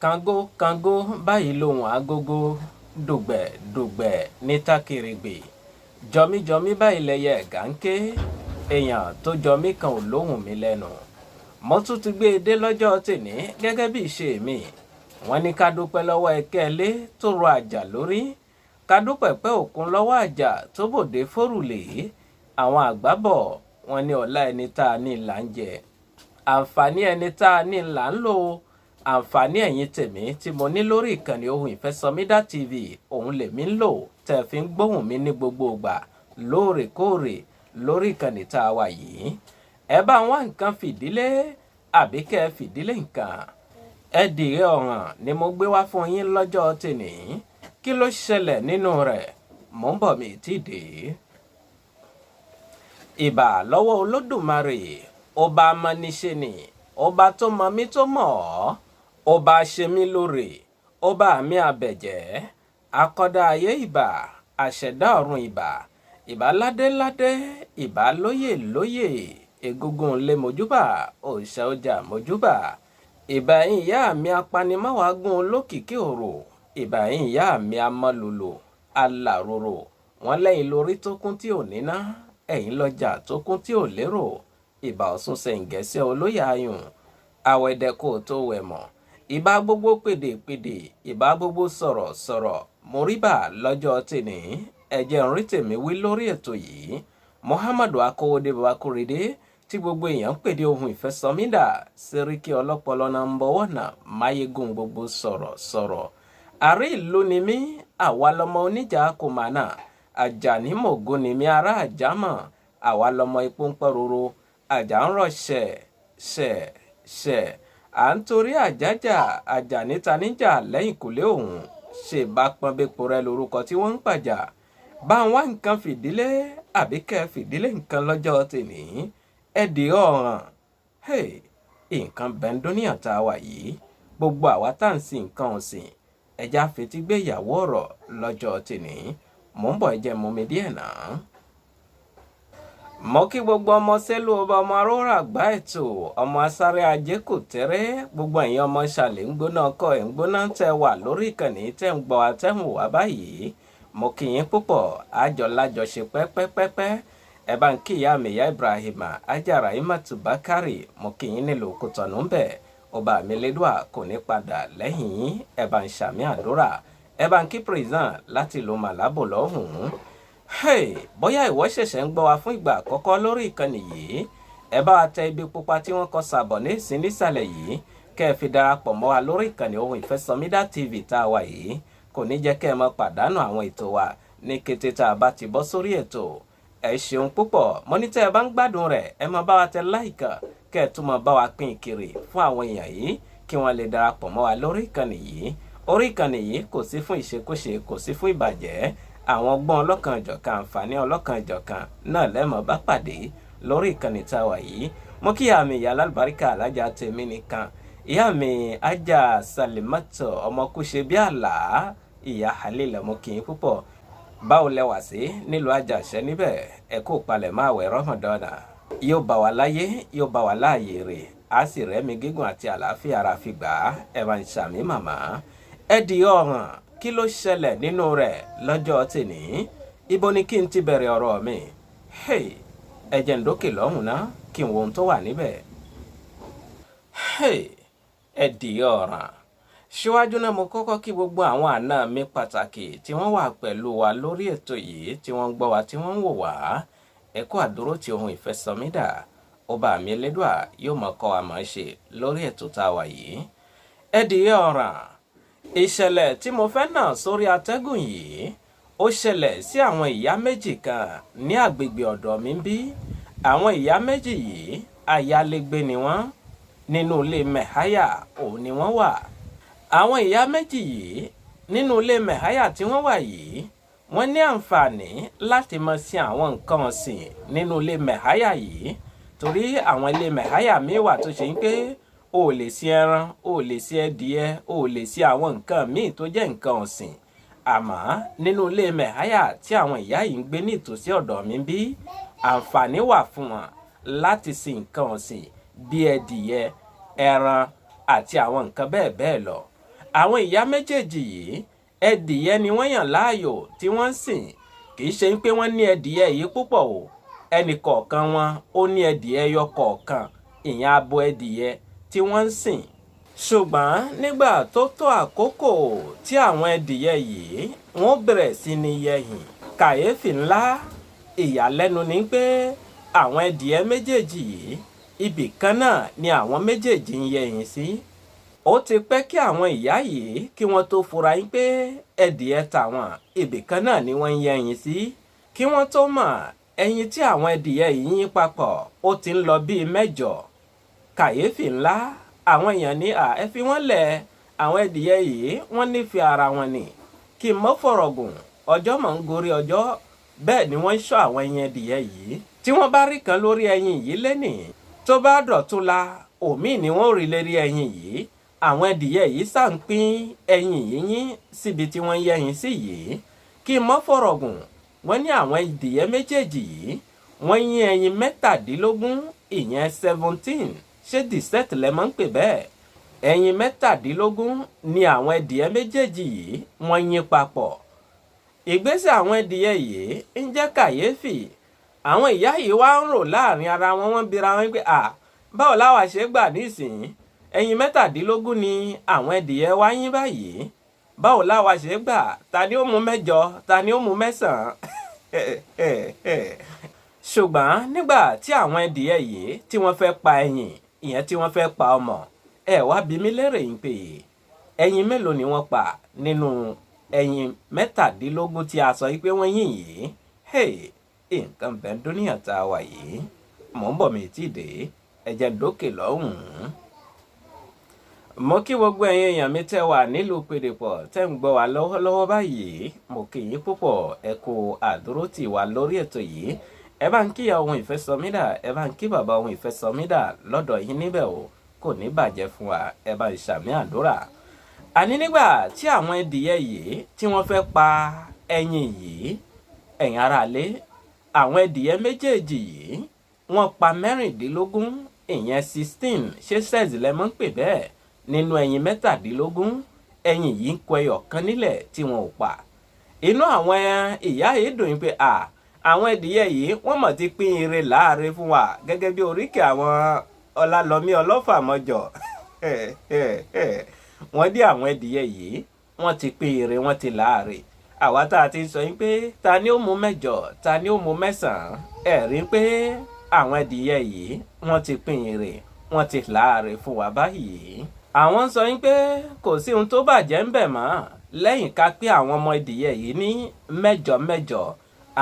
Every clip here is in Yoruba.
Kàngó kàngó báyìí lohùn agogo, dùgbẹ̀ dùgbẹ̀ ní tákèrègbè, jọmíjọmí báyìí lẹyẹ ẹ̀gà ń ké. Èèyàn tó jọmí kan ò lóhùn mi lẹ́nu. Mo tún ti gbé e dé lọ́jọ́ tèní gẹ́gẹ́ bí ìṣe mi. Wọ́n ní ká dúpẹ́ lọ́wọ́ ẹkẹ́lé tó rọ àjà lórí, ká dúpẹ́ pẹ́ òkun lọ́wọ́ àjà tó bòde fórùlé. Àwọn àgbà bọ̀, wọ́n ní ọlá ẹni tá a ní là ń jẹ, àǹfààní ẹni tá a ní là ń lò. Àǹfààní ẹ̀yin tèmi tí mo ní lórí ìkànnì Ohùn Ìfẹ́sọmídà TV, òun lèmi ń lò tẹ́ fi ń gbóhùn mi ní gbogbo ìgbà lóòrèkóòrè lórí ìkànnì tá a wà yìí. Ẹ bá wá nǹkan fìdílé àbí kẹ́ ẹ fìdílé nǹkan. Ẹ dìé ọ̀ràn ni mo gbé wá fún yín lọ́jọ́ tèní. Kí ló ṣẹlẹ̀ nínú rẹ̀? Mò ń bọ̀, mi tí dé. Ìbà lọ́wọ́ Olódùmarè, ọba amaniṣe ni, ọba tó mọ mí tó mọ̀ ọ́, ọba ṣe mí lóore, ọba mi àbẹ̀jẹ́, akọ́dá ayé ìbà, àṣẹ̀dá ọ̀run ìbà, ìbà ládéládé, ìbà lóyè lóyè, egungun lé mojúbà, òòṣà ọjà mojúbà, ìbà ẹ̀yin ìyá mi apanimọ́wàágún olókìkí òrò, ìbà ẹ̀yin ìyá mi amọ́lòlò alàròrò. Wọ́n lẹ́yìn lórí tó kún tí ò níná, ẹ̀yìn lọ́jà tó kún tí ò lérò. Ìbà Ọ̀ṣun ṣẹ̀ǹgẹ̀sẹ̀ olóyè ayùn àwẹ̀dẹ kò tó wẹ̀ mọ̀. Ìbà gbogbo pèdèpèdè, ìbà gbogbo sọ̀rọ̀ sọ̀rọ̀. Moríbà lọ́jọ́ tèní. Ẹ̀jẹ̀ ń rí tèmi wí lórí ètò yìí. Muhammadu Akówódé Babakúrédé tí gbogbo èèyàn ń pèdè Ohùn Ìfẹ́sọmídà, Sẹ́ríkì ọlọ́pọlọ number one, máyégún gbogbo sọ̀rọ̀ sọ̀rọ̀. Àrí ìlú ni mí, àwa lọmọ oníjà kò mà náà. Àjàní mògún ni mí, ará àjámọ̀. Àwa lọmọ ipò ń pẹ́ roro, àjà ń rọ̀ ṣẹ̀ ṣẹ̀ ṣẹ̀, à ń torí àjájà àjà níta níjà lẹ́yìn kùlé òun ṣe bá pọ́nbépo rẹ lórúkọ tí wọ́n ń pàjà. Bá ń wá nǹkan fìdílé àbí kẹ́ fìdílé nǹkan lọ́jọ́ tèní. Ẹ dì ọ̀ràn. Nǹkan bẹ́ńdóníà tá a wà yìí, gbogbo àwa tá à ń sin nǹkan ọ̀sìn, ẹja fetí gbé ìyàwó ọ̀rọ̀ lọ́jọ́ tèní. Mò ń bọ̀, ẹ jẹ́ mú mi díẹ̀ náà. Mo kí gbogbo ọmọ sẹ́lú ọba, ọmọ aróra àgbá ètò, ọmọ asáré ajé kò tẹ́rẹ́, gbogbo ẹ̀yin ọmọ ṣàlẹ̀ ń gbóná ọkọ ẹ̀ ń gbóná tẹ́ wà lórí ìkànnì tẹ́ ń gbọ́ atẹ́hùn wá báyìí. Mo kí yín púpọ̀. Àjọ lájọṣe pẹ́pẹ́pẹ́pẹ́. Ẹ bá ń kí ìyá mi, ìyá Ibrahima Ajára Imatu Bakari. Mo kí yín nílùú Kútọ̀nù ń bẹ̀. Ọba mi lédùá kò ní padà lẹ́yìn yín. Ẹ bá ń ṣàmì àdúrà. Ẹ bá ń kí prison láti ìlú Màlábò lọ́hùn-ún. Hey, bóyá ìwọ ṣẹ̀ṣẹ̀ ń gbọ́ wa fún ìgbà àkọ́kọ́ lórí ìkànnì yìí, ẹ bá wa tẹ ibi pupa tí wọ́n kọ sàbọ̀ ní ìsín nísàlẹ̀ yìí, kẹ́ ẹ fi darapọ̀ mọ́ wa lórí ìkànnì Ohùn Ìfẹ́sọmídà TV tá a wà yìí. Kò ní jẹ́ kẹ́ ẹ máa pàdánù àwọn ètò wa ní kété tá a bá ti bọ́ sórí ètò. Ẹ ṣeun púpọ̀. Mo ní tẹ́ ẹ bá ń gbádùn rẹ̀, ẹ máa bá wa tẹ like, kẹ́ ẹ tún máa bá wa pín kiri fún àwọn èèyàn yìí kí wọ́n lè darapọ̀ mọ́ wa lórí ìkànnì yìí. Orí ìkànnì yìí kò sí fún ìṣekúṣe, kò sí fún ìbàjẹ́. Àwọn ọgbọ́n ọlọ́kan-ò-jọ̀kan, àǹfààní ọlọ́kan-ò-jọ̀kan náà lẹ́mọ̀ bá pàdé lórí ìkànnì tá a wà yìí. Mo kí ìyá mi, ìyá alálùbáríkà, alájà tèmi nìkan, ìyá mi ajá Salimato ọmọkúṣe bí àlá, ìyá Halil. Mo kì í púpọ̀. Báwo lẹ wà sí nílùú Àjàṣẹ́ níbẹ̀? Ẹ kó palẹ̀ máa wẹ̀ Rọ́mọdọ́nà. Yóò bá wa láyé, yóò bá wa láàyè rè, á sì rẹ́mi gígùn àti àlàáfíà ara fi gbà á. Ẹ máa ń ṣàmì màmá. Ẹ di ọ̀ràn. Kí ló ṣẹlẹ̀ nínú rẹ̀ lọ́jọ́ tèní? Ibo ni kí n ti bẹ̀rẹ̀ ọ̀rọ̀ mi? Hey, ẹ jẹ́ n dókè lọ́hùn ná, kí n wo ohun tó wà níbẹ̀. Hey, ẹ di ọ̀ràn. Síwájú náà, mo kọ́kọ́ kí gbogbo àwọn àna mi pàtàkì tí wọ́n wà pẹ̀lú wa lórí ètò yìí, tí wọ́n ń gbọ́ wa, tí wọ́n ń wò wá. Ẹ kú àdúró tí Ohùn Ìfẹ́sọmídà. Ọba mi Elédùà yóò mọ̀ kọ́ wa mọ̀ ṣe lórí ètò tá a wà yìí. Ẹ di ọ̀ràn. Ìṣẹ̀lẹ̀ tí mo fẹ́ nà sórí atẹ́gùn yìí, ó ṣẹlẹ̀ sí àwọn ìyá méjì kan ní àgbègbè ọ̀dọ̀ mi bí. Àwọn ìyá méjì yìí, ayálégbé ni wọ́n. Nínú ilé mẹ̀háyà òun ni wọ́n wà. Àwọn ìyá méjì yìí, nínú ilé mẹ̀háyà tí wọ́n wà yìí, wọ́n ní àǹfààní láti máa sin àwọn nǹkan ọ̀sìn nínú ilé mẹ̀háyà yìí, torí àwọn ilé mẹ̀háyà míì wà tó ṣe ń pé o ò lè sin ẹran, o ò lè sin ẹdìyẹ, o ò lè sin àwọn nǹkan míì tó jẹ́ nǹkan ọ̀sìn. Àmọ́ nínú ilé mẹ̀háyà tí àwọn ìyá yìí ń gbé ní ìtòsí ọ̀dọ̀ mi bí, àǹfààní wà fún wọn láti sin nǹkan ọ̀sìn bíi ẹdìyẹ, ẹran àti àwọn nǹkan bẹ́ẹ̀ bẹ́ẹ̀ lọ. Àwọn ìyá méjèèjì yìí, ẹdìyẹ ni wọ́n yàn láàyò tí wọ́n ń sìn. Kì í ṣe pé wọ́n ní ẹdìyẹ yìí púpọ̀ o. Ẹnì kọ̀ọ̀kan wọn ó ní ẹdìyẹ yọ kọ̀ọ̀kan, ìyẹn abo ẹdìyẹ tí wọ́n ń sìn. Ṣùgbọ́n nígbà tó tó àkókò tí àwọn ẹdìyẹ yìí wọ́n bẹ̀rẹ̀ sí ní yẹ̀yìn, kàyéfì ńlá, ìyàlẹ́nu ni pé àwọn ẹdìyẹ méjèèjì yìí, ibì kan náà ni àwọn méjèèjì ń yẹ̀yìn sí. Ó ti pẹ́ kí àwọn ìyá yìí kí wọ́n tó fura yín pé ẹdìyẹ tàwọn ibì kan náà ni wọ́n ń yẹ̀yìn sí. Kí wọ́n tó mọ̀, ẹyin tí àwọn ẹdìyẹ yìí yín papọ̀ ó ti ń lọ bíi 8. Kàyéfì ńlá, àwọn èèyàn ní à ẹ fi wọ́n lẹ̀, àwọn ẹdìyẹ yìí wọ́n nífẹ̀ẹ́ ara wọn ni. Kí n mọ́ fọ̀rọ̀ gùn, ọjọ́ mọ̀ ń gorí ọjọ́, bẹ́ẹ̀ ni wọ́n ń ṣọ́ àwọn ẹyin ẹdìyẹ yìí. Tí wọ́n bá rí kan lórí ẹyin yìí lénìí, tó bá dọ̀túnla, òmíì ni wọ́n rí lérí ẹyin yìí. Àwọn ẹdìyẹ yìí sá ń pín ẹyin yìí yín síbi tí wọ́n ń yẹyin sí yìí. Kí n mọ́ fọ̀rọ̀ gùn, wọ́n ní àwọn ẹdìyẹ méjèèjì yìí wọ́n yín ẹyin 17, ìyẹn 17, ṣé dìsẹ́ẹ̀tì lẹ máa ń pè bẹ́ẹ̀. Ẹyin 17 ni àwọn ẹdìyẹ méjèèjì yìí wọ́n yín papọ̀. Ìgbésẹ̀ àwọn ẹdìyẹ yìí ń jẹ́ kàyéfì. Àwọn ìyá yìí wá ń rò láàrin ara wọn, wọ́n bira wọn pé à báwo láwa ṣe gbà nísìnyí, ẹyin 17 ni àwọn ẹdìyẹ wá yín báyìí, báwo láwa ṣe gbà, ta ni ó mú 8, ta ni ó mú 9? Ṣùgbọ́n nígbà tí àwọn ẹdìyẹ yìí tí wọ́n fẹ́ pa ẹyin, ìyẹn tí wọ́n fẹ́ pa ọmọ, ẹ wá bi mí lérè yín pé ẹyin mélòó ni wọ́n pa nínú ẹyin 17 tí a sọ yìí pé wọ́n yín yìí? Hey, nǹkan bẹ́ẹ̀ dúníyàn tá a wà yìí. Mò ń bọ̀, mi tí dé, ẹ jẹ́ dókè lọ́hùn-ún. Mo kí gbogbo ẹ̀yin èèyàn mi tẹ́ wà nílùú Pèdèpọ̀ tẹ́ ń gbọ́ wa lọ́wọ́lọ́wọ́ báyìí. Mo kí yín púpọ̀, ẹ kú àdúrótì wa lórí ètò yìí. Ẹ bá ń kíyà ohun ìfẹ́sọmídà, ẹ bá ń kí bàbá ohun ìfẹ́sọmídà lọ́dọ̀ yín níbẹ̀ o, kò ní bàjẹ́ fún wa, ẹ bá ń ṣàmì àdúrà. Àní nígbà tí àwọn ẹdìyẹ yìí tí wọ́n fẹ́ pa ẹyin yìí, ẹ̀yin aráalé, àwọn ẹdìyẹ méjèèjì yìí wọ́n pa 16, ìyẹn 16, ṣé sẹ́ẹ̀sì lẹ mọ́ ń pè bẹ́ẹ̀, nínú ẹyin 17. Ẹyin yìí ń kọ ẹyọ kan nílẹ̀ tí wọn ò pa. Inú àwọn ìyá yìí dùn pé à àwọn ẹdìyẹ yìí wọ́n mọ̀ ti pín ire láàrin fún wa gẹ́gẹ́ bí oríkì àwọn Ọlálọ́mí Ọlọ́fàmọ́jọ. Wọ́n dé àwọn ẹdìyẹ yìí wọ́n ti pín ire, wọ́n ti láàrin. Àwa tá a ti sọ yín pé ta ni ó mú 8, ta ni ó mú 9, ẹ rí pé àwọn ẹdìyẹ yìí wọ́n ti pín ire, wọ́n ti láàrin fún wa báyìí. Àwọn sọ yín pé kò sí ohun tó bàjẹ́ ń bẹ̀ mọ́ lẹ́yìn ká pé àwọn ọmọ ẹdìyẹ yìí ní 8 8.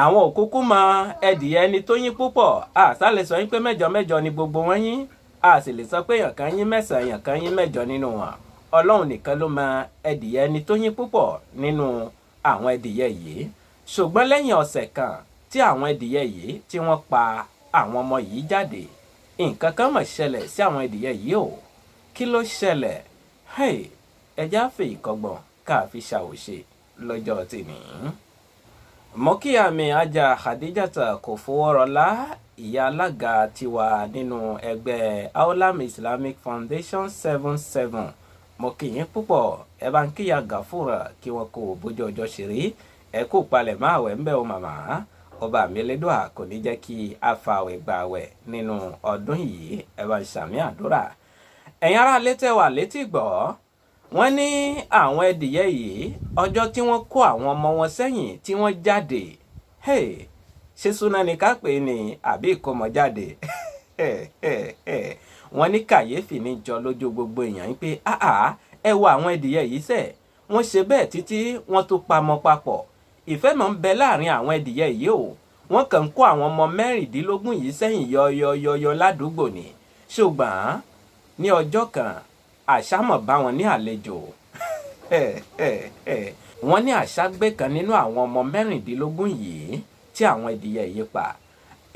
Àwọn òkúkú mọ ẹdìyẹ ẹni tó yín púpọ̀, àṣà lè sọ yín pé 8 8 ni gbogbo wọn yín, a sì lè sọ pé èèyàn kan yín 9, èèyàn kan yín 8 nínú wọn. Ọlọ́run nìkan ló mọ ẹdìyẹ ẹni tó yín púpọ̀ nínú àwọn ẹdìyẹ yìí. Ṣùgbọ́n lẹ́yìn ọ̀sẹ̀ kan tí àwọn ẹdìyẹ yìí tí wọ́n pa àwọn ọmọ yìí jáde, nǹkan kan mọ̀ ṣẹlẹ̀ sí àwọn ẹdìyẹ yìí o. Kí ló ṣẹlẹ̀? Hey, ẹja fi ìkọgbọ̀n ká fi ṣàwòṣe lọ́jọ́ tèmi. Mo kí àmì ajá Khadijata kò fowórọlá, ìyá alága tiwa nínú ẹgbẹ́ Aulam Islamic Foundation 77. Mo kí yín púpọ̀, ẹ bá ń kíyà Gàfúrà kí wọn kò bójú ọjọ́ ṣeré. Ẹ kú palẹ̀ máa wẹ̀ ń bẹ̀ o màmá. Ọba mi Elédùà kò ní jẹ́ kí a fa àwẹ̀ gba àwẹ̀ nínú ọdún yìí, ẹ bá ń ṣàmì àdúrà. Ẹ̀yin ará létẹ̀ wà létí gbọ́, wọ́n ní àwọn ẹdìyẹ yìí ọjọ́ tí wọ́n kó àwọn ọmọ wọn sẹ́yìn tí wọ́n jáde, hey, ṣé súná ni ká pè é ní àbí ìkómọ jáde? Wọ́n ní kàyéfì ní jọ lójú gbogbo èèyàn pé áà ẹ wo àwọn ẹdìyẹ yìí sẹ̀, wọ́n ṣe bẹ́ẹ̀ títí wọ́n tún pamọ́ papọ̀. Ìfẹ́ mọ̀ ń bẹ láàrin àwọn ẹdìyẹ yìí o. Wọ́n kàn ń kó àwọn ọmọ 16 yìí sẹ́yìn yọyọyọyọ ládùúgbò ni. Ṣùgbọ́n ní ọjọ́ kan àṣà mọ̀ bá wọn ní àlejò. Wọ́n ní àṣà gbé kan nínú àwọn ọmọ 16 yìí tí àwọn ẹdìyẹ yìí pa.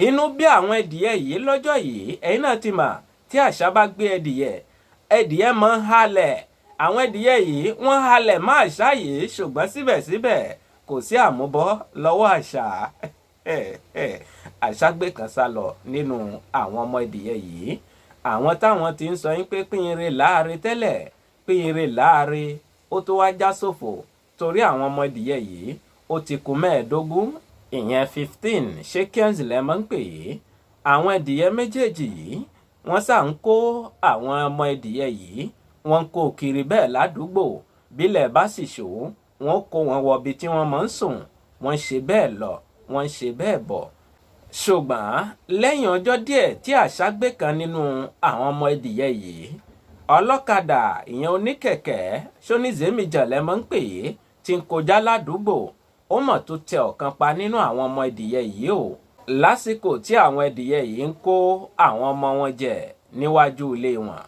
Inú bí àwọn ẹdìyẹ yìí lọ́jọ́ yìí, ẹ̀yin náà ti mọ̀ tí àṣà bá gbé ẹdìyẹ, ẹdìyẹ máa ń halẹ̀. Àwọn ẹdìyẹ yìí wọ́n halẹ̀ mọ́ àṣà yìí, ṣùgbọ́n síbẹ̀síbẹ̀ kò sí àmúbọ́ lọ́wọ́ àṣà. Àṣà gbé kan sá lọ nínú àwọn ọmọ ẹdìyẹ yìí. Àwọn táwọn ti ń sọ yín pé pín ire láàrin tẹ́lẹ̀, pín ire láàrin, Ó tó wá já sófo torí àwọn ọmọ ẹdìyẹ yìí ó ti kù 15, ìyẹn 15. Ṣé kẹ́hìnsì lẹ́ máa ń pè é? Àwọn ẹdìyẹ méjèèjì yìí, wọ́n sà ń kó àwọn ọmọ ẹdìyẹ yìí, wọ́n ń kó kiri bẹ́ẹ̀ ládùúgbò. Bílẹ̀ bá sì ṣòwò, wọ́n kó wọn wọ ibi tí wọ́n máa ń sùn. Wọ́n ṣe bẹ́ẹ̀ lọ, wọ́n ṣe bẹ́ẹ̀ bọ̀. Ṣùgbọ́n lẹ́yìn ọjọ́ díẹ̀ tí àṣà gbé kan nínú àwọn ọmọ ẹdìyẹ yìí, ọlọ́kadà, ìyẹn oníkẹ̀kẹ́ sóníṣẹ́mìjà lẹ́ máa ń pè é, tí ń kọjá ládùúgbò, ó mọ̀ tó tẹ ọ̀kan pa nínú àwọn ọmọ ẹdìyẹ yìí o, lásìkò tí àwọn ẹdìyẹ yìí ń kó àwọn ọmọ wọn jẹ níwájú ilé wọn.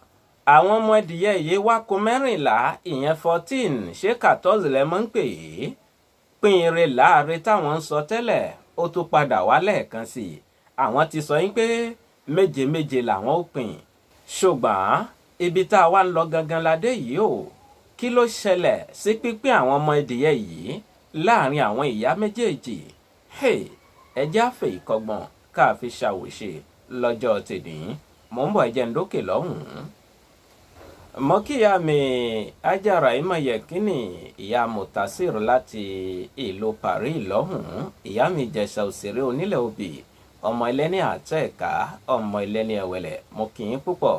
Àwọn ọmọ ẹdìyẹ yìí wá kó 14, ìyẹn 14, ṣé 14 lẹ́ máa ń pè é? Pín ire láàrin táwọn ń sọ tẹ́lẹ̀, ó tún padà wá lẹ́ẹ̀kan sí i. Àwọn ti sọ yín pé méje méje làwọn ó pín, ṣùgbọ́n ibi tá a wá ń lọ gangan la dé yìí o. Kí ló ṣẹlẹ̀ sí pínpín àwọn ọmọ ẹdìyẹ yìí láàrin àwọn ìyá méjèèjì? Ẹ jẹ́ àfẹ́ ìkọgbọ́n ká fi ṣàwòṣe lọ́jọ́ tèmi. Mò ń bọ̀, ẹ jẹ́ ń dókè lọ́hùn-ún. Mo kíyà mi Ajára Ìmọ̀yẹ̀kínì, ìyá Mutasir láti ìlú Paris lọ́hùn-ún, ìyá mi Ìjẹ̀ṣà òṣèré onílẹ̀ òbí, ọmọ ẹlẹ́ni àtẹ̀ká, ọmọ ẹlẹ́ni ẹ̀wẹ̀lẹ̀, mo kì í púpọ̀.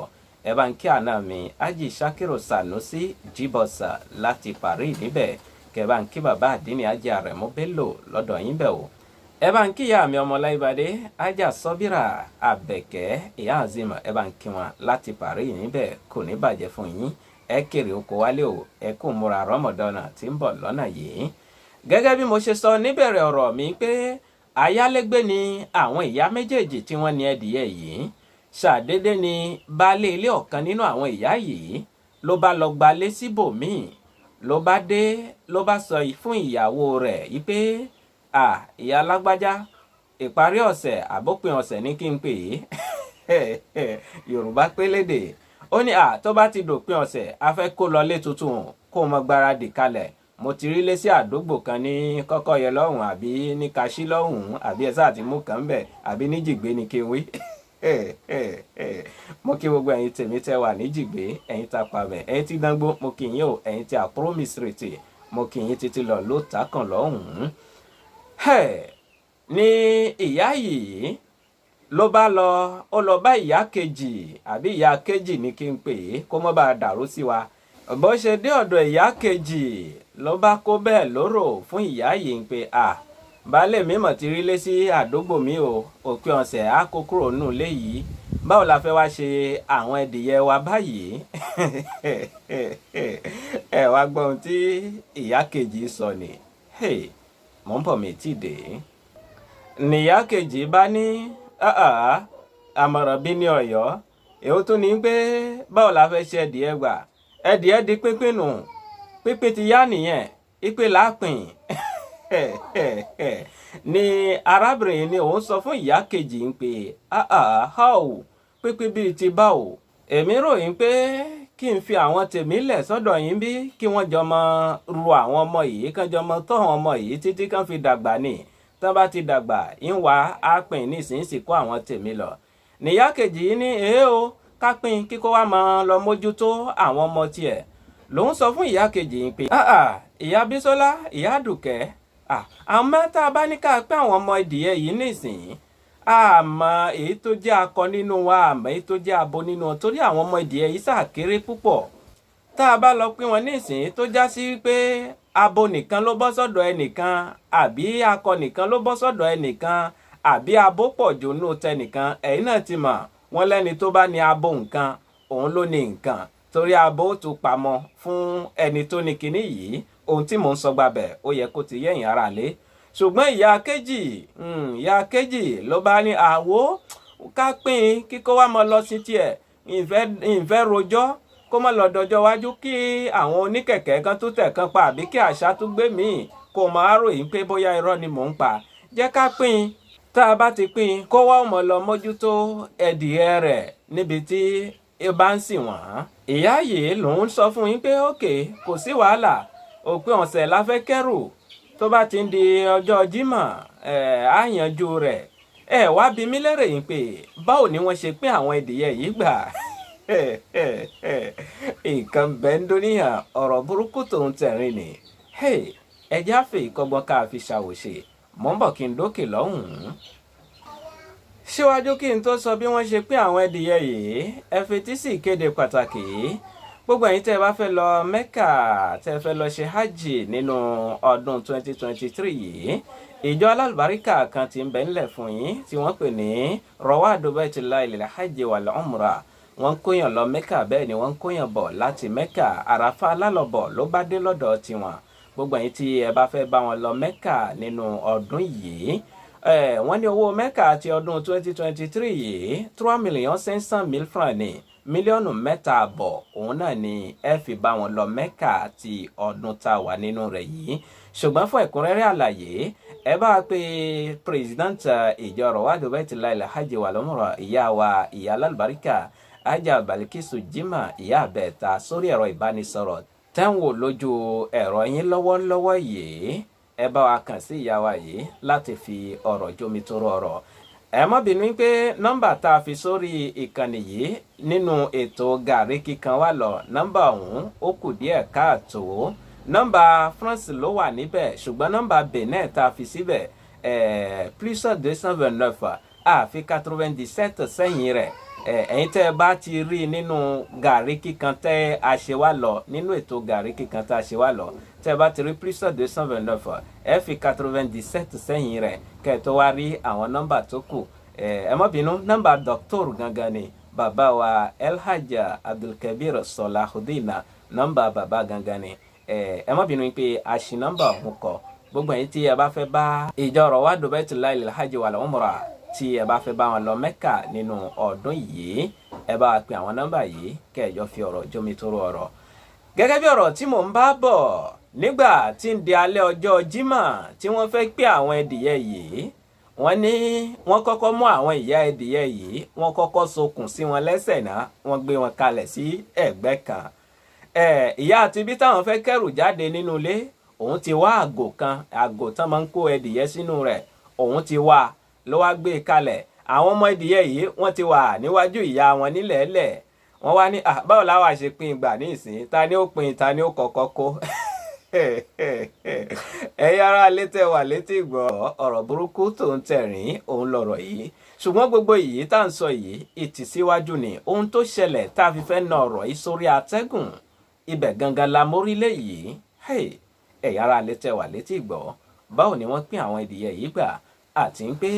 Ẹ bá ń kí àná mi Ají Sakiru Sanusi Jíbọ̀sà láti Paris níbẹ̀. Kẹ bá ń kí bàbá àdínní Ajá Rẹ̀mú Bello lọ́dọ̀ yín bẹ̀ o. Ẹ bá ń kí ìyá mi Ọmọláìbàdé, Ajá Sọ́bìrà Àbẹ̀kẹ́, ìyá Azima, ẹ bá ń kí wọn láti Paris níbẹ̀. Kò ní bàjẹ́ fún yín, ẹ kéré oko wálé o, ẹ kò múra rọmọdọ́nà tí ń bọ̀ lọ́nà yìí. Gẹ́gẹ́ bí mo ṣe sọ níbẹ̀rẹ̀ ọ̀rọ̀ mi pé ayálégbé ni àwọn ìyá méjèèjì tí wọ́n ní ẹdìyẹ yìí, ṣàdédé ni baálé ilé ọ̀kan nínú àwọn ìyá yìí ló bá lọ gbalé síbòmíì. Ló bá dé, ló bá sọ fún ìyàwó rẹ̀ yìí pé, "À, ìyá alágbájá, ìparí ọ̀sẹ̀ àbópin ọ̀sẹ̀ ní kí n pè é." Yorùbá pélédè ó ní, "À, tó bá ti dòpin ọ̀sẹ̀, a fẹ́ kó lọlé tuntun, kó mọ gbáradì kalẹ̀. Mo ti rí lé sí àdúgbò kan ní Kọ́kọ́yẹ lọ́hùn, àbí ní Kaṣí lọ́hùn, àbí ẹ sáà ti mú kan bẹ̀, àbí ní Jìgbé ni kí n wí." Mo kí gbogbo ẹ̀yin tèmi tẹ́ wà ní Jìgbé, ẹ̀yin tá pàmẹ, ẹ̀yin tí Dáńgbó, mo kí yín o. Ẹ̀yin tí Àkúrò Street, mo kí yín títí lọ ló takàn lọ́hùn-ún. Ní ìyá yìí ló bá lọ, ó lọ bá ìyá kejì, àbí ìyá kejì ní kí n pè é, kó mọ́ bá a dàrú sí wa. Bó ṣe dé ọ̀dọ̀ ìyá kejì, ló bá kó bẹ́ẹ̀ lóró fún ìyá yìí ń pè, "À, baálé mi mọ̀ ti rí lé sí àdúgbò mi o. Òpin ọ̀sẹ̀ á kó kúrò nù lé yìí. Báwo la fẹ́ wá ṣe àwọn ẹdìyẹ wa báyìí?" Ẹ wá gbọ́ ohun tí ìyá kejì sọ ni. Mò ń bọ̀, mi tí dé. Nìyá kejì bá ní, "Àmọ̀ràn bí ní Ọ̀yọ́, èwo tún ní pé báwo la fẹ́ ṣe ẹdìyẹ gbà? Ẹdìyẹ di pínpín nù, pínpín ti yá nìyẹn, ìpè láàpín." Ni arábìnrin ni òun sọ fún ìyá kejì ń pè, "How? Pínpín bíi ti báwo? Èmi ròyìn pé kí n fi àwọn tèmi lẹ̀ sọ́dọ̀ yín bí, kí wọ́n jọ mọ ru àwọn ọmọ yìí, kán jọ mọ tọ́ àwọn ọmọ yìí títí kán fi dàgbà ni. Tán bá ti dàgbà, ń wá á pín nísinsìnyí, kó àwọn tèmi lọ." Níyà kejì yìí ní, "Èé o, ká pín kíkó wá mọ lọ mójútó àwọn ọmọ tiẹ̀." Lòun sọ fún ìyá kejì yìí pé, "Ìyá Bísọ́lá, ìyá Àdùkẹ́, àmọ́ tá a bá ní ká pín àwọn ọmọ ìdìyẹ yìí nísìnyí, àmọ́ èyí tó jẹ́ akọ nínú wa, àmọ́ èyí tó jẹ́ abo nínú wọn, torí àwọn ọmọ ìdìyẹ yìí ṣàkéré púpọ̀. Tá a bá lọ pín wọn nísìnyí, tó já sí pé abo nìkan ló bọ́ sọ́dọ̀ ẹnìkan, àbí akọ nìkan ló bọ́ sọ́dọ̀ ẹnìkan, àbí abo pọ̀ jù nù tẹnìkan, ẹ̀yin náà ti mọ̀ wọ́n lẹ́ni tó bá ní abo nǹkan, òun ló ní nǹkan, torí abo tó pamọ́ fún ẹni tó ní kinní yìí." Ohun tí mò ń sọ gbàbẹ̀, ó yẹ kó ti yẹ̀yìn ara lé. Ṣùgbọ́n ìyá kejì ló bá ní, "Àwo, ká pín kíkó wá mọ lọ sí tiẹ̀. Ìfẹ́ rojọ́, kó má lọ dọjọ́ wájú kí àwọn oníkẹ̀kẹ́ kan tó tẹ̀ kan pa, àbí kí àṣà tó gbé míì kó máa ròyìn pé bóyá irọ́ ni mò ń pa. Jẹ́ ká pín. Tá a bá ti pín, kó wá ọmọ lọ mójútó ẹdìyẹ rẹ̀ níbi tí ẹ bá ń sìn wọ́n." Ìyá yìí lòún sọ fún yín pé, "Òkè, kò sí wàhálà. Òpin ọ̀sẹ̀ la fẹ́ kẹ́rù. Tó bá ti ń di ọjọ́ Jímọ̀, ẹ̀ á yanjú rẹ̀." Ẹ wá bi mí lérè yín pé báwo ni wọ́n ṣe pín àwọn ẹdìyẹ yìí gbà? Nǹkan bẹ́ẹ̀ ń dúníyàn, ọ̀rọ̀ burúkú tòun tẹ̀rín ni. Ẹjẹ́ àfẹ́ ìkọ́gbọ́n ká fi ṣàwòṣe. Mò ń bọ̀ kí n dókè lọ́hùn-ún. Síwájú kí n tó sọ bí wọ́n ṣe pín àwọn ẹdìyẹ yìí, ẹ fetí sí ìkéde pàtàkì yìí. Gbogbo ẹ̀yin tẹ́ ẹ bá fẹ́ lọ Mẹ́kà, tẹ́ ẹ fẹ́ lọ ṣe hajj nínú ọdún 2023 yìí, ìjọ alálùbáríkà kan ti ń bẹ ńlẹ̀ fún yín tí wọ́n pè ní Rawadu Baitillahi lil Hajji wal Umra. Wọ́n ń kóyàn lọ Mẹ́kà, bẹ́ẹ̀ ni wọ́n ń kóyàn bọ̀ láti Mẹ́kà. Àràfà alálọ̀bọ̀ ló bá dé lọ́dọ̀ tiwọn. Gbogbo ẹ̀yin tí ẹ bá fẹ́ bá wọn lọ Mẹ́kà nínú ọdún yìí, wọ́n ní owó Mẹ́kà ti ọdún 2023 yìí, 3,500,000 francs ní, 3.5 mílíọ̀nù, òun náà ni ẹ fi bá wọn lọ Mẹ́kà ti ọdún tá a wà nínú rẹ̀ yìí. Ṣùgbọ́n fún ẹ̀kúnrẹ́rẹ́ àlàyé, ẹ bá a pé president ìjọ Rawadu Baitillahi lil Hajji wal Umra, ìyá wa, ìyá alálùbáríkà, Ajá Balikisu Jimá, ìyá àbẹ̀ta, sórí ẹ̀rọ ìbánisọ̀rọ̀ tẹ́ ń wò lójú ẹ̀rọ yín lọ́wọ́lọ́wọ́ yìí. Ẹ bá wa kàn sí ìyá wa yìí láti fi ọ̀rọ̀ jomitoro ọ̀rọ̀. Ẹ má bínú pé nọ́mbà tá a fi sórí ìkànnì yìí nínú ètò Gàrí Kíkan wà lọ, nọ́mbà ọ̀hún ó kù díẹ̀ káàtó. Nọ́mbà France ló wà níbẹ̀, ṣùgbọ́n nọ́mbà Benin tá a fi síbẹ̀, +229, àfi 97 sẹ́yìn rẹ̀. Ẹ̀yin tẹ́ ẹ bá ti rí nínú Gàrí Kíkan tẹ́ a ṣe wá lọ, nínú ètò Gàrí Kíkan tá a ṣe wá lọ, tẹ́ ẹ bá ti rí +229, ẹ fi 97 sẹ́yìn rẹ̀ kẹ́ ẹ tó wá rí àwọn nọ́mbà tó kù. Ẹ má bínú, nọ́mbà doctor gangan ni, bàbá wa Elhaja Abdulkabir Solahudina, nọ́mbà bàbá gangan ni. Ẹ má bínú pé a ṣì nọ́mbà ọ̀hún kọ. Gbogbo ẹ̀yin tí ẹ bá fẹ́ bá ìjọ Rawadu Baitillahi lil Hajji wal Umra, tí ẹ bá fẹ́ bá wọn lọ Mẹ́kà nínú ọdún yìí, ẹ bá wa pe àwọn nọ́mbà yìí kẹjọ fi ọ̀rọ̀ jómitóró ọ̀rọ̀. Gẹ́gẹ́ bí ọ̀rọ̀ tí mò ń bá bọ̀, nígbà tí ń di alẹ́ ọjọ́ Jímọ̀ tí wọ́n fẹ́ pé àwọn ẹdìyẹ yìí, wọ́n ní wọ́n kọ́kọ́ mú àwọn ìyá ẹdìyẹ yìí, wọ́n kọ́kọ́ sokùn sí wọn lẹ́sẹ̀ náà, wọ́n gbé wọn kalẹ̀ sí ẹ̀gbẹ́ kan. Ìyá àti bí táwọn fẹ́ kẹ́rù jáde nínú ilé, òun ti wá àgò kan, àgò tán máa ń kó ẹdìyẹ sínú rẹ̀, òun ti wá ló wá gbé e kalẹ̀. Àwọn ọmọ ẹdìyẹ yìí, wọ́n ti wà níwájú ìyá wọn nílẹ̀ẹ́lẹ̀. Wọ́n wá ní, "Báwo láwa ṣe pín ìgbà ní ìsín? Ta ni ó pín? Ta ni ó kọ́kọ́ kó?" Ẹ̀yin ará létẹ̀ wà létí ìgbọ́, ọ̀rọ̀ burúkú tó ń tẹ̀rín òun lọ̀rọ̀ yìí. Ṣùgbọ́n gbogbo yìí tá à ń sọ yìí, ìtìsíwájú ni ohun tó ṣẹlẹ̀ tá a fi fẹ́ na ọ̀rọ̀ yìí sórí atẹ́gùn. Ibẹ̀ gangan la mórílẹ̀ yìí. Ẹ̀yin ará létẹ̀ wà létí ìgbọ́, báwo ni wọ́n pín àwọn ẹdìyẹ yìí gbà, àti ń pé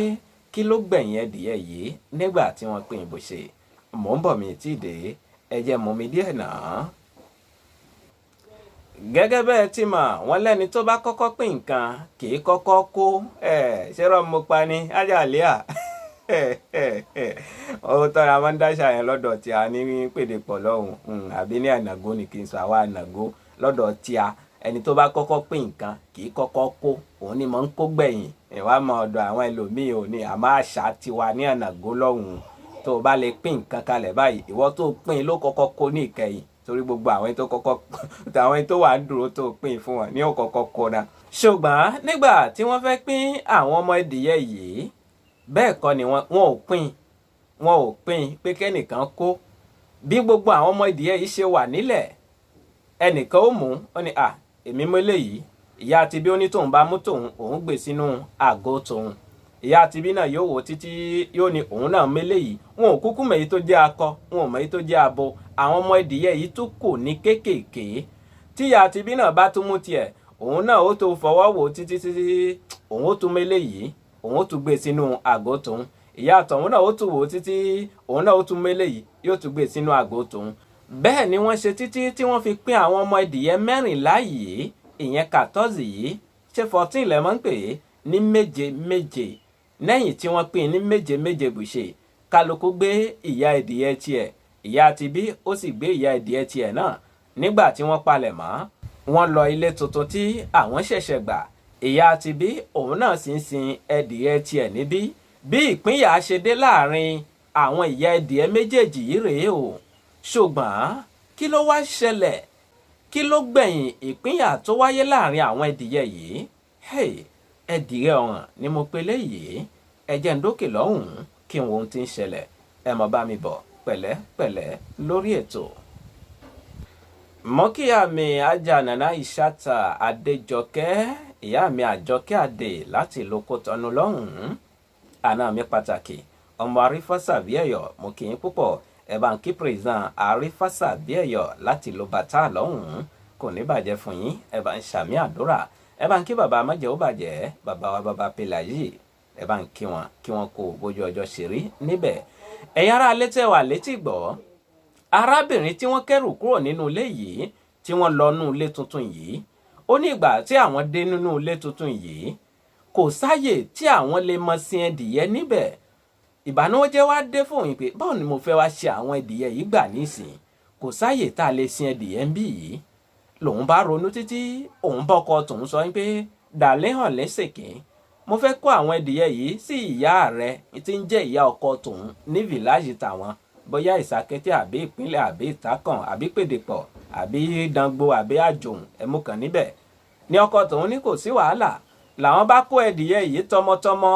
kí ló gbẹ̀yìn ẹdìyẹ yìí nígbà tí wọ́n pín ìbò ṣe? Mò ń bọ̀, mi tí ì dé, ẹ jẹ́ mú mi díẹ̀ náà. Gẹ́gẹ́ bẹ́ẹ̀ tí mọ̀, wọ́n lẹ́ni tó bá kọ́kọ́ pín nǹkan kì í kọ́kọ́ kó. Ẹ̀ ṣé rọ́ mo pa ni ájàlíà ó tọ́ra máa ń dáṣà yẹn lọ́dọ̀ tí a ní pèdèpọ̀ lọ́hùn, àbí ní ànàgó ni kì í sọ àwa ànàgó lọ́dọ̀ tí a, ẹni tó bá kọ́kọ́ pín nǹkan kì í kọ́kọ́ kó, òun ni mò ń kó gbẹ̀yìn. Ìwà mọ ọ̀dọ̀ àwọn ẹlòmíì ò ní, àmọ́ àṣà tiwa ní ànàgó lọ́hùn, tó o bá lè pín nǹkan kalẹ̀ báyìí, ìwọ tó pín ló kọ́kọ́ kó ní ìkẹyìn, torí gbogbo àwọn tó kọ́kọ́, àwọn tó wà ń dúró tó pín fún wọn ní ó kọ́kọ́ kó náà. Ṣùgbọ́n nígbà tí wọ́n fẹ́ pín àwọn ọmọ ẹdìyẹ yìí, bẹ́ẹ̀ kọ́ ni wọ́n ò pín. Wọn ò pín pé kẹ́nìkan kó. Bí gbogbo àwọn ọmọ ẹdìyẹ yìí ṣe wà nílẹ̀, ẹnìkan ó mú, ó ní, "À, èmi mú eléyìí." Ìyá àti bí ó ní tóun bá mú tóun, òun gbé sínú àgọ́ tóun. Ìyá àti bí náà yóò wò títí, yóò ní òun náà mú eléyìí. Wọn ò kúkú mọ̀ èyí tó jẹ́ akọ, wọn ò mọ̀ èyí tó jẹ́ abo. Àwọn ọmọ ẹdìyẹ yìí tún kù ní kéékèèké. Tí ìyá àti bí náà bá tún mú tiẹ̀, òun náà ó tó fọwọ́ wò títí títí, òun ó tún mú eléyìí, òun ó tún gbé sínú àgọ́ tóun. Ìyá àtọ̀hún náà ó tún wò títí, òun náà ó tún mú eléyìí, yóò tún gbé sínú àgọ́ tóun. Bẹ́ẹ̀ ni wọ́n ṣe títí tí wọ́n fi pín àwọn ọmọ ẹdìyẹ 14 yìí, ìyẹn 14 yìí, ṣé 14 lẹ́ mọ́ ń pè é, ní méje méje. Lẹ́yìn tí wọ́n pín ní méje méje bùṣe, kálukú gbé ìyá ẹdìyẹ tiẹ̀, ìyá tibí ó sì gbé ìyá ẹdìyẹ tiẹ̀ náà. Nígbà tí wọ́n palẹ̀ mọ́, wọ́n lọ ilé tuntun tí àwọn ṣẹ̀ṣẹ̀ gbà. Ìyá tibí, òun náà sì ń sin ẹdìyẹ tiẹ̀ níbí. Bí ìpínyà ṣe dé láàrin àwọn ìyá ẹdìyẹ méjèèjì yìí rèé o. Ṣùgbọ́n kí ló wá ṣẹlẹ̀? Kí ló gbẹ̀yìn ìpínyà tó wáyé láàrin àwọn ẹdìyẹ yìí? Hey, ẹdìyẹ ọ̀ràn ni mo pe léyìí. Ẹ jẹ́ ń dókè lọ́hùn-ún kí n wo ohun tí ń ṣẹlẹ̀. Ẹ mọ̀ bá mi bọ̀ pẹ̀lú. Pẹ̀lẹ́pẹ̀lẹ́ lórí ètò. Mọ́kíyà mi ajá Nana Ìṣàtà Adéjọkẹ́, ìyá mi Àjọkẹ́ Àdè láti ìlú Kòtọ́nù lọ́hùn-ún, àná mi pàtàkì, ọmọ Arífásàbíẹ̀yọ̀, mo kì í púpọ̀. Ẹ bá ń kí president Arífásàbíẹ̀yọ̀ láti ìlú Bàtà lọ́hùn-ún. Kò ní bàjẹ́ fún yín. Ẹ bá ń ṣàmì àdúrà. Ẹ bá ń kí bàbá amájẹ́ ó bàjẹ́, bàbá wa, bàbá Pelayi. Ẹ bá ń kí wọn kí wọn kó bójú ọjọ́ ṣe rí níbẹ̀. Ẹ̀yin ará létí wà létí gbọ́, arábìnrin tí wọ́n kẹ́rù kúrò nínú ilé yìí, tí wọ́n lọ nínú ilé tuntun yìí, ó ní ìgbà tí àwọn dé nínú ilé tuntun yìí, kò sáyè tí àwọn lè mọ sin ẹdìyẹ níbẹ̀. Ìbànújẹ́ wá dé fóun pé báwo ni mo fẹ́ wá ṣe àwọn ẹdìyẹ yìí gbà nísìn, kò sáyè tá a lè sin ẹdìyẹ ń bí yìí. Lòun bá ronú títí, òun bọ́kọ tòun sọ pé, "Dàlẹ́ hàn lẹ́sẹ̀kẹ́, mo fẹ́ kó àwọn ẹdìyẹ yìí sí ìyá rẹ tí ń jẹ́ ìyá ọkọ tòun ní village tàwọn, bóyá Ìsàkété àbí Ìpínlẹ̀ àbí Ìtàkàn àbí Pèdèpọ̀ àbí Dangbo àbí Àjòhùn, ẹ̀mú kan níbẹ̀." Ní ọkọ tòun ní kò sí wàhálà. Làwọn bá kó ẹdìyẹ yìí tọmọtọmọ,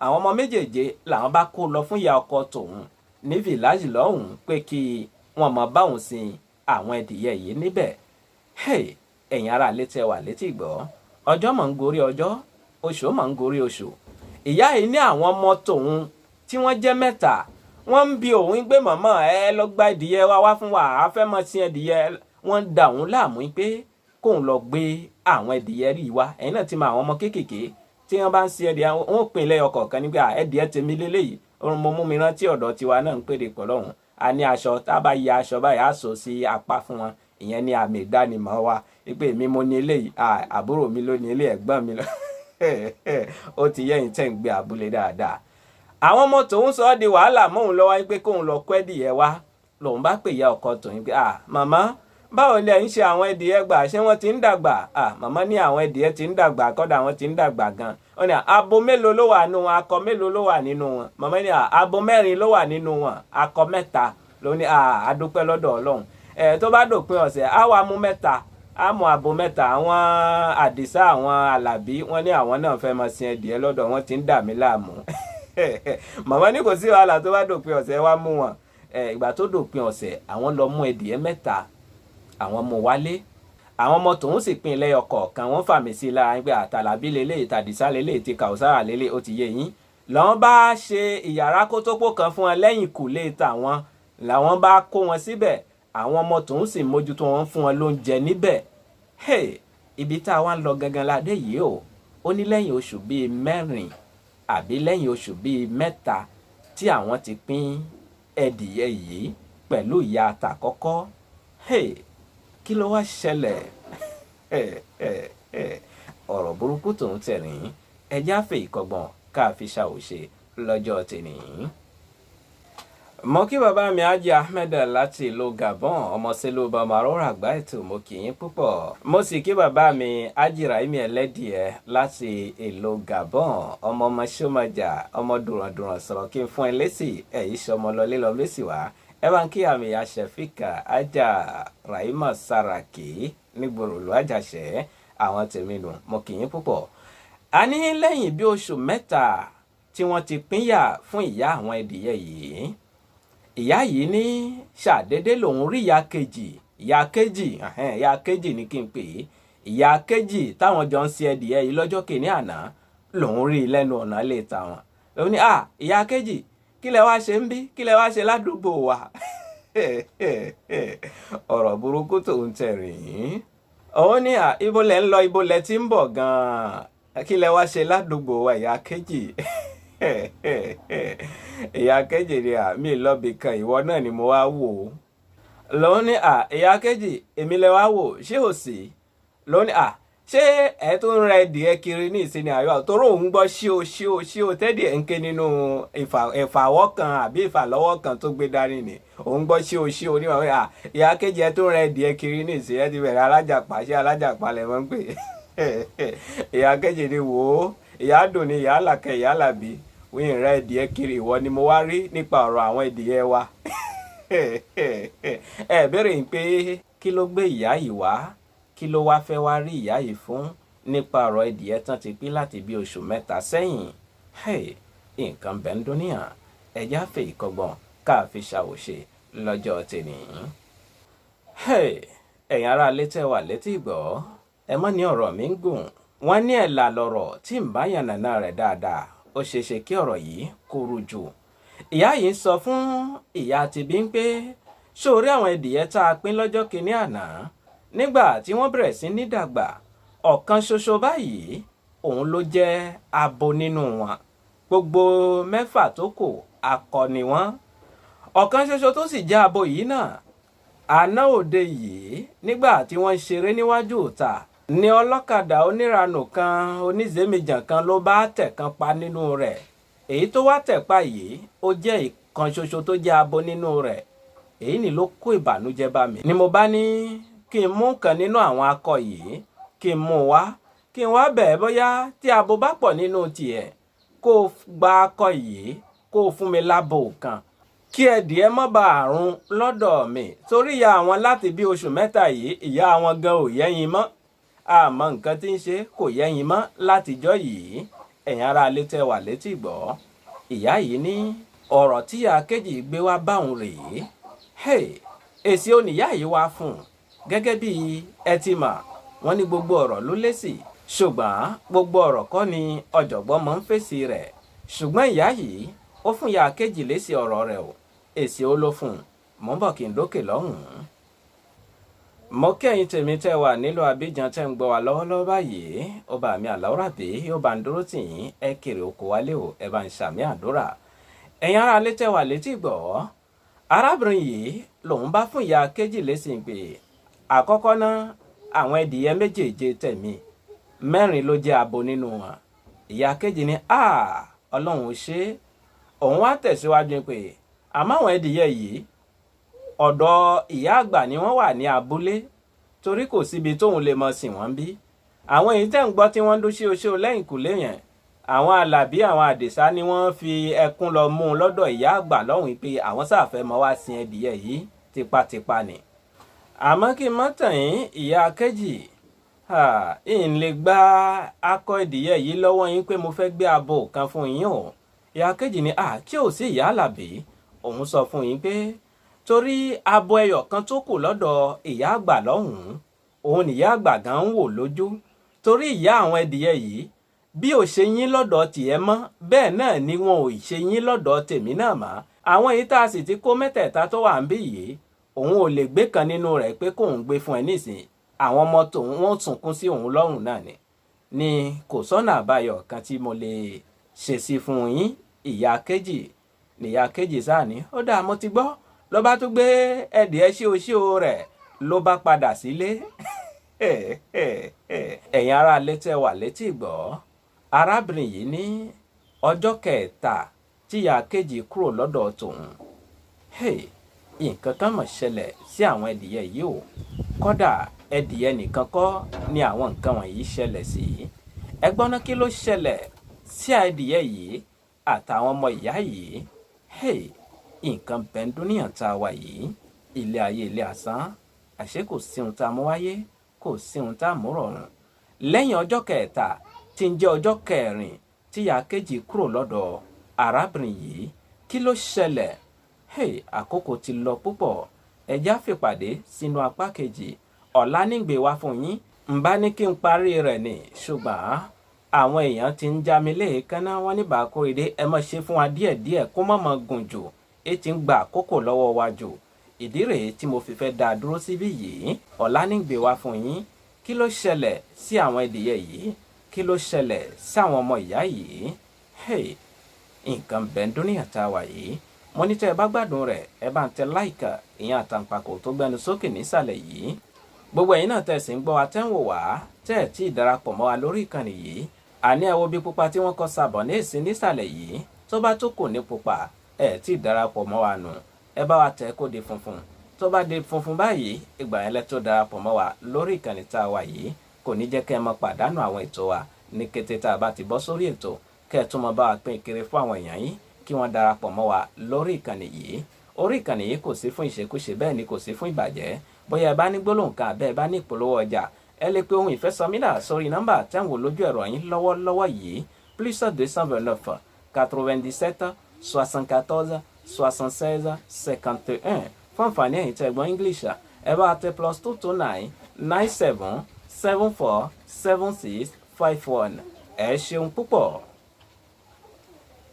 àwọn ọmọ méjèèje làwọn bá kó lọ fún ìyá ọkọ tòun ní village lọ́hùn, pé kí wọ́n mọ báwọn sin àwọn ẹdìyẹ yìí níbẹ̀. Ẹ̀yin ará létí ẹ wà létí gbọ́, ọjọ́ mọ̀ ń gorí ọjọ́, oṣù mọ̀ ń gorí oṣù. Ìyá yìí ní àwọn ọmọ tòun tí wọ́n jẹ́ mẹ́ta, wọ́n ń bi òun gbé, "Màmá ẹ, lọ gba ẹdìyẹ wa wá fún wa, a fẹ́ mọ sin ẹdìyẹ." Wọ́n ń da òun láàmú pé kóun lọ gbé àwọn ẹdìyẹ rí wa. Ẹ̀yin náà ti mọ àwọn ọmọ kéékèèké tí wọ́n bá ń sin ẹdìyẹ, wọ́n ò pín lẹ́yọ kọ̀ọ̀kan nígbà ẹdìyẹ tèmi lélẹ́yìí. Mo mú mi rántí ọ̀dọ̀ tiwa náà ń pèdè pọ̀ lọ́hùn. A ní aṣọ tá a bá ya aṣọ báyìí, á so sí apá fún wọn. Ìyẹn ní àmì ìdánimọ̀ wa wípé èmi mo ní eléyìí, àbúrò mi ló ní eléyìí, ẹ̀gbọ́n mi lọ. Ó ti yẹ́yìn tẹ́ ń gbé abúlé dáadáa. Àwọn ọmọ tòun sọ ọ́ di wàhálà mọ́hun lọ́wọ́ pé kóun lọ kó ẹdìyẹ wá. Lòun bá pè ya ọkọ tòun pé, "Ah, màmá, báwo ni ẹ̀ ń ṣe àwọn ẹdìyẹ gbà? Ṣé wọ́n ti ń dàgbà?" "Ah, màmá ní àwọn ẹdìyẹ ti ń dàgbà, kọ́dà wọ́n ti ń dàgbà gan." Ó ní, "Abo mélòó ló wà nínú wọn? Akọ mélòó ló wà nínú wọn?" Màmá ní abo mẹ́rin ló wà nínú wọn, akọ mẹ́ta. Ló ní, "A dúpẹ́ lọ́dọ̀ Ọlọ́run. Ẹ̀ tó bá dòpin ọ̀sẹ̀, á wàá mú mẹ́ta, á mú abo mẹ́ta." Àwọn Àdìsá, àwọn Àlàbí, wọ́n ní àwọn náà fẹ́ máa sin ẹdìyẹ lọ́dọ̀ wọn, ti ń dà mí láàmú. Màmá ní kò sí wàhálà, tó bá dòpin ọ̀sẹ̀, wá mú wọn. Ìgbà tó dòpin ọ̀sẹ̀, àwọn lọ mú ẹdìyẹ mẹ́ta, àwọn mú wálé. Àwọn ọmọ tòun sì pín lẹ́yọ kọ̀ọ̀kan. Wọ́n fàmì sí i lára pé àtàlàbí lélẹ̀, tàdísá lélẹ̀, ti Kàwùsára lélẹ̀. Ó ti yé yín. Làwọn bá ṣe ìyàrá kótópó kan fún wọn lẹ́yìn kùlé tàwọn, làwọn bá kó wọn síbẹ̀. Àwọn ọmọ tòun sì mójútó wọn, fún wọn lóúnjẹ níbẹ̀. Hey, ibi tá a wá ń lọ gangan la dé yìí o. Ó ní lẹ́yìn oṣù bíi 4 àbí lẹ́yìn oṣù bíi 3 tí àwọn ti pín ẹdìyẹ yìí pẹ̀lú ìyá àtàkọ́kọ́, hey, kí ló wá ṣẹlẹ̀? Ọ̀rọ̀ burúkú tòun tẹ̀rín, ẹjẹ́ àfẹ́ ìkọgbọ̀n ká fi ṣàwòṣe lọ́jọ́ tèní. Mo kí bàbá mi Haji Ahmed láti ìlú Gabon, ọmọ sílùú Bamarora àgbà ètò, mo kì í púpọ̀. Mo sì kí bàbá mi Haji Rahimi Ẹlẹ́dìẹ láti ìlú Gabon, ọmọ ọmọ sọmọjà, ọmọ dùràndùràn sọ̀rọ̀ kí n fún ẹ lésì, ẹ̀yí sọmọ lọlé lọ mẹ́sì wá. Ẹ bá ń kí àmì àṣẹfíkà Ajá Rahima Saraki nígboro ìlú Àjàṣẹ́, àwọn tèmi nù, mo kì í púpọ̀. A ní lẹ́yìn bí oṣù 3 tí wọ́n ti pínyà fún ìyá àwọn ẹdìyẹ yìí, ìyá yìí ní ṣàdédé lòun rí ìyá kejì, ìyá kejì, ìyá kejì ní kí n pè é, ìyá kejì táwọn jọ ń sin ẹdìyẹ yìí lọ́jọ́ kìíní àná, lòun rí i lẹ́nu ọ̀nà lè ta wọn. Lòun ní, "À, ìyá kejì, kí lẹ wá ṣe ń bí? Kí lẹ wá ṣe ládùúgbò wa?" Ọ̀rọ̀ burúkú tòun tẹ̀rìn. Òun ní, "À, ibo lẹ ń lọ? Ibo lẹ ti ń bọ̀ gan-an? Kí lẹ wá ṣe ládùúgbò wa, ìyá kejì?" Ìyá kejì ni, "À, mi lọ́bì kan, ìwọ náà ni mo wá wò ó." Lòun ní, "À, ìyá kejì, èmi lẹ wá wò, ṣé ò sí?" Lòun ní, "À, ṣé ẹ tó ń ra ẹdìyẹ kiri ní ìsinmi àyọ torí òun gbọ́ ṣí o ṣí o ṣí o tẹ́dí ẹ̀ ń ké nínú ìfàwọ́ kan àbí ìfàlọ́wọ́ kan tó gbé dání ni òun gbọ́ ṣí o ṣí o." Níwọ̀n, "À, ìyá kejì, ẹ tó ń ra ẹdìyẹ kiri ní ìsìn, ẹ ti bẹ̀rẹ̀ alájàpá, ṣé alájàpá lẹ̀ mọ́ ń pè?" Ìyá kejì ni, "Wò ó, ìyá dùn ni, ìyá làkẹ́, ìyá làbí wọ́n ń ra ẹdìyẹ kiri, ìwọ ni mo wá rí nípa ọ̀rọ̀ àwọn ẹdìyẹ wa." Ẹ béèrè pé kí ló gbé ìyá yìí wá, kí ló wá fẹ́ wá rí ìyá yìí fún nípa ọ̀rọ̀ ẹdìyẹ tán ti pín láti bí oṣù 3 sẹ́yìn. Nǹkan bẹ́ẹ̀ ń dúníyàn, ẹ̀já fẹ́ ìkọgbọ̀n ká fi ṣàwòṣe. Lọ́jọ́ tèmi. Ẹ̀yin ará ilé tẹ́ wà létí ìgbọ́, ẹ mọ́ ní ọ̀rọ̀ mi ń gùn. Wọ́n ní ẹ̀là lọ̀rọ̀ tí ń bá yànnàná rẹ̀ dáadáa, ó ṣeé ṣe kí ọ̀rọ̀ yìí kúrú jù. Ìyá yìí ń sọ fún ìyá tibí ń pé sórí àwọn ẹdìyẹ tá a pín lọ́jọ́ kìíní àná, nígbà tí wọ́n bẹ̀rẹ̀ sí ní dàgbà, ọ̀kan ṣoṣo báyìí òun ló jẹ́ abo nínú wọn. Gbogbo mẹ́fà tó kù akọ ni wọ́n. Ọ̀kan ṣoṣo tó sì jẹ́ abo yìí náà, àná òde yìí nígbà tí wọ́n ń ṣeré níwájú ìta ní ọlọ́kadà oníranù kan, onízèmíjàn kan ló bá tẹ̀ kan pa nínú rẹ̀. Èyí tó wá tẹ̀ pa yìí, ó jẹ́ ìkan ṣoṣo tó jẹ́ abo nínú rẹ̀. Èyí ni ló kó ìbànújẹ́ bá mi. Ni mo bá ní kí n mú kan nínú àwọn akọ yìí, kí n mú wá, kí n wá bẹ̀ẹ́ bóyá tí abo bá pọ̀ nínú tiẹ̀, kó o gba akọ yìí, kó o fún mi lábo kan, kí ẹdìẹ má ba àrùn lọ́dọ̀ mi, torí ìyá àwọn láti bí oṣù 3 yìí, ìyá àwọn gan ò yẹ́yin mọ́. Àmọ́ nǹkan tí ń ṣe kò yẹ́yin mọ́ látijọ́ yìí. Ẹ̀yin ará ilé tẹ́ wà létí gbọ́, ìyá yìí ní ọ̀rọ̀ tí ìyá kejì gbé wá báwọn rèé. Hey, èsì oníyá yìí wá fún un gẹ́gẹ́ bí ẹ ti mọ̀, wọ́n ní gbogbo ọ̀rọ̀ ló lésì, ṣùgbọ́n gbogbo ọ̀rọ̀ kọ́ ni ọ̀jọ̀gbọ́n mọ̀ ń fèsì rẹ̀. Ṣùgbọ́n ìyá yìí ó fún ìyá kejì lésì ọ̀rọ̀ rẹ̀ o. Èsì ó ló fún un. Mò ń bọ̀, kí n dókè lọ́hùn-ún. Mo kí ẹ̀yin tèmi tẹ́ wà nílùú Abidjan tẹ́ ń gbọ́ wa lọ́wọ́lọ́wọ́ báyìí. Ọba mi àláwùrábí yóò bá ń dúró tì yín. Ẹ kéré oko wálé o, ẹ bá ń ṣàmì àdúrà. Ẹ̀yin ará ilé tẹ́ wà létí gbọ́, arábìnrin yìí lòun bá fún ìyá kejì lésì pé àkọ́kọ́ náà, àwọn ẹdìyẹ méjèèje tẹ̀mí, mẹ́rin ló jẹ́ abo nínú wọn. Ìyá kejì ní a Ọlọ́run ò ṣe é. Òun wá tẹ̀síwájú pé àmọ́ àwọn ẹdìyẹ yìí, ọ̀dọ̀ ìyá àgbà ni wọ́n wà ní abúlé, torí kò síbi tóun lè mọ sìn wọ́n bí. Àwọn èyí tẹ́ ń gbọ́ tí wọ́n ń dún sí oṣó lẹ́yìn kùlé yẹn, àwọn Alábí, àwọn Àdìsá ni wọ́n fi ẹkún lọ mú un lọ́dọ̀ ìyá àgbà lọ́hùn pé àwọn sáfẹ́ mọ́ wá sin ẹdìyẹ yìí tipátipá ni. Àmọ́ kí n má tàn yín, ìyá kejì, ń lè gba akọ ẹdìyẹ yìí lọ́wọ́ yín pé mo fẹ́ gbé abo kan fún yín o. Ìyá kejì ni kí ò sí, ìyá Àlàbí. Òun sọ fún yín pé torí abo ẹyọ kan tó kù lọ́dọ̀ ìyá àgbà lọ́hùn-ún, òun nìyá àgbà gan ń wò lójú, torí ìyá àwọn ẹdìyẹ yìí bí ò ṣe yín lọ́dọ̀ tiẹ̀ mọ́, bẹ́ẹ̀ náà ni wọn ò ṣe yín lọ́dọ̀ tèmi náà mọ́. Àwọn èyí tá a sì ti kó mẹ́tẹ̀ẹ̀ta tó wà ń bí yìí, òun ò lè gbé kan nínú rẹ̀ pé kóun gbé fún ẹ nísìnyí. Àwọn ọmọ tòun wọ́n sunkún sí òun lọ́rùn náà ni kò sọ́nà àbáyọ kan tí mo lè ṣe sí fún yín. Ìyá kejì níyà kejì sáà ní ó dáa, mo ti gbọ́. Ló bá tún gbé ẹdìẹ ṣíoṣío rẹ̀, ló bá padà sílé. Ẹ̀yin ará ilé tẹ́ wà létí ìgbọ́, arábìnrin yìí ní ọjọ́ kẹta tíyà kejì kúrò lọ́dọ̀ tòun, nǹkan kan mọ̀ ṣẹlẹ̀ sí àwọn ẹdìyẹ yìí o. Kódà ẹdìyẹ nìkan kọ́ ni àwọn nǹkan wọ̀nyí ṣẹlẹ̀ sí. Ẹgbọ́n náà, kí ló ṣẹlẹ̀ sí ẹdìyẹ yìí àtàwọn ọmọ ìyá yìí? Nǹkan bẹ́ńdúníyàn tá a wà yìí, ilé ayé ilé asán, àṣé kò sí ohun tá a mú wáyé, kò sí ohun tá a mú rọrùn. Lẹ́yìn ọjọ́ kẹta tí ń jẹ́ ọjọ́ kẹrin tíyà kejì kúrò lọ́dọ̀ arábìnrin yìí, kí ló ṣẹlẹ̀? Hey, àkókò ti lọ púpọ̀. Ẹjá fìpàdé sínú apá kejì ọ̀la nígbè wá fún yín. Ń bá ní kí n parí rẹ̀ ni, ṣùgbọ́n àwọn èèyàn ti ń já mi léèkánná. Wọn ní Bàkórídé, ẹ mọ̀ ṣe fún wa díẹ̀díẹ̀, kó má mọ̀ gùn jù, é ti ń gba àkókò lọ́wọ́ wa jù. Ìdí rèé tí mo fi fẹ́ dá a dúró síbí yìí. Ọ̀la nígbè wá fún yín, kí ló ṣẹlẹ̀ sí àwọn ẹdìyẹ yìí, kí ló ṣẹlẹ̀ sí àwọn ọmọ ìyá yìí? Hey, nǹkan bẹ́ńdúnìyàn tá a wà yìí. Mo ní tẹ́ ẹ bá gbádùn rẹ̀, ẹ bá ń tẹ like, ìyẹn àtàǹpàkò tó gbẹnu sókè nísàlẹ̀ yìí. Gbogbo ẹ̀yin náà tẹ́ sì ń gbọ́ wa, tẹ́ ń wò wá, tẹ́ ẹ̀ tí ì darapọ̀ mọ́ wa lórí ìkànnì yìí, àní ẹ wo bí pupa tí wọ́n kọ sàbọ̀ ní ìsín nísàlẹ̀ yìí, tó bá tó kù ní pupa, ẹ̀ tí ì darapọ̀ mọ́ wa nù. Ẹ bá wa tẹ̀ kó di funfun. Tó bá di funfun báyìí, ìgbà yẹn lẹ tó darapọ̀ mọ́ wa lórí ìkànnì tá a wà yìí. Kò ní jẹ́ kẹ́ ẹ mọ pàdánù àwọn ètò wa ní kété tá a bá ti bọ́ sórí ètò. Kẹ́ ẹ tún mọ bá wa pín kiri fún àwọn èèyàn yín kí wọ́n darapọ̀ mọ́ wa lórí ìkànnì yìí. Orí ìkànnì yìí kò sí fún ìṣekúṣe, bẹ́ẹ̀ ni kò sí fún ìbàjẹ́. Bóyá ẹ bá ní gbólóhùn kan àbẹ́ ẹ bá ní ìpolówó ọjà, ẹ lè pe ohun ìfẹ́sọmídà sórí nọ́mbà tẹ́ ń wò lójú ẹ̀rọ yín lọ́wọ́lọ́wọ́ yìí: +229 97 74 76 51. Fún àǹfààní ẹ̀yin tẹ́ gbọ́ English, ẹ bá tẹ +229 97 74 76 51. Ẹ ṣeun púpọ̀.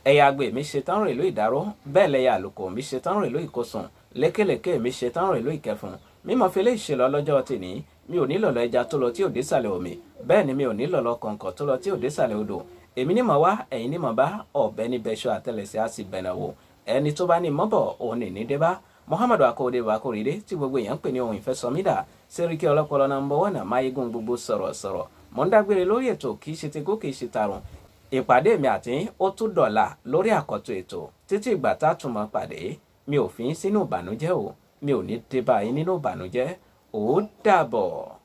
Ẹ̀yà àgbè mi ṣetán rèlú ìdáró, bẹ́ẹ̀ lẹ́yà àlùkò mi ṣetán rèlú ìkosùn, lékèlékè mi ṣetán rèlú ìkẹfùn. Mímọ́ fi eléyìí ṣe lọ lọ́jọ́ tèní. Mi ò ní lọ̀lọ́ ẹja tó lọ tí ò dé sàlẹ̀ omi, bẹ́ẹ̀ ni mi ò ní lọ̀lọ́ kọ̀ǹkọ̀ tó lọ tí ò dé sàlẹ̀ odò. Èmi ní mọ̀ wá, ẹ̀yin ní mọ̀ bá. Ọ̀bẹ ní bẹ́ṣọ, àtẹlẹsẹ̀ á sì bẹ̀nà wò. Ẹni tó bá ní mọ́bọ̀ òun ní ní dé bá. Muhammadu Akóde Bakóredé, tí gbogbo èèyàn ń pè ní ohun ìfẹ́sọmídà, Sẹ́ríkì ọlọ́pọlọ number one, máyégún gbogbo sọ̀rọ̀sọ̀rọ̀, mọ̀ ń dágbére lórí ètò. Kì í ṣe ti kó, kì í ṣe tarun. Ìpàdé mi àti ó tún dọ̀la lórí àkọ́tún ètò. Títí ìgbà tá a tún mọ́ pàdé, mi ò fi yín sínú ìbànújẹ́ o. Mi ò ní dé bá yín nínú ìbànújẹ́. Ó dàbọ̀.